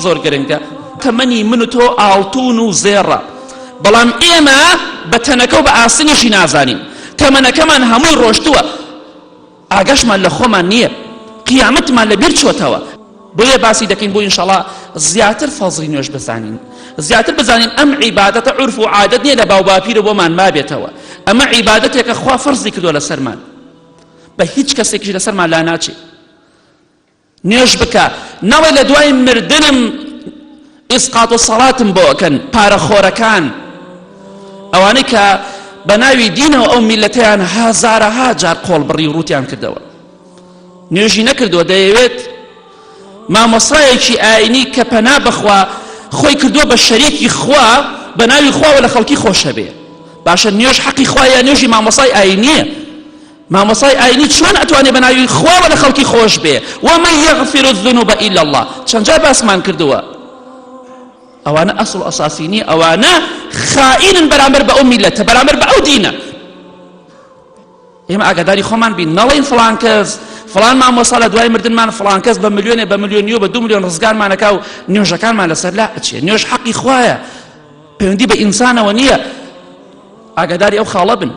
زۆر گرنگە تەمەنی من و تۆ ئاڵتون و زێڕە بەڵام ئێمە بە تەنەکە و بە ئاسنیشی نازانین تەمەنەکەمان هەمووی ڕۆشتووە ئاگاشمان لە خۆمان نییە قیامەتمان لە بیر چۆتەوە بۆیە باسی دەکەین بۆ ئینشاڵا زیاتر فەزڵی نوێژ بزانین زیاتر بزانین ئەم عیبادەتە عورف و عادەت نییە لە باوباپیرە بۆمان مابێتەوە ئەمە عیبادەتێکە خوا فەرزی کردووە لەسەرمان بە هیچ کەسێکیش لەسەرمان لا ناچێ نوێژ بکە نەڵێ لە دوای مردنم ئیسقات و سەڵاتم بۆ ئەکەن پارەخۆرەکان ئەوانەی کە بە ناوی دینەوە ئەو میلەتەیان هەزارەها جار قۆڵ بڕی و ڕووتیان کردەوە نوێژی نەکردووە دەیەوێت مامۆسایەکی ئاینی کە پەنا بەخوا خۆی کردووە بە شەریکی خوا بە ناوی خواوە لە خەڵکی خۆشە بێ باشە نوێژ حەقی خوایە نوێژی مامۆسای ئاینیە مامۆستای ئاینی چۆن ئەتوانێ بەناوی خواوە لە خەڵکی خۆش بێ ومن یغفر الذنوب الا الله چەند جار باسمان کردووە ئەوانە ئەسڵ ئەساسی نییە ئەوانە خائینن بەرامبەر بە ئەو میلەتە بەرامبەر بە ئەو دینە ئێمە ئاگاداری خۆمان بین نەڵێن فڵان کەس فڵان مامۆستا لە دوای مردنمان فڵان کەس بە ملیۆنێ بە ملیۆنی و بە دو ملیۆن ڕزگارمانەکا و نوێژەکانمان لەسەر لا ئەچێ نوێژ حەقی خوایە پەیوەندی بە ئینسانەوە نییە ئاگاداری ئەو خاڵە بن.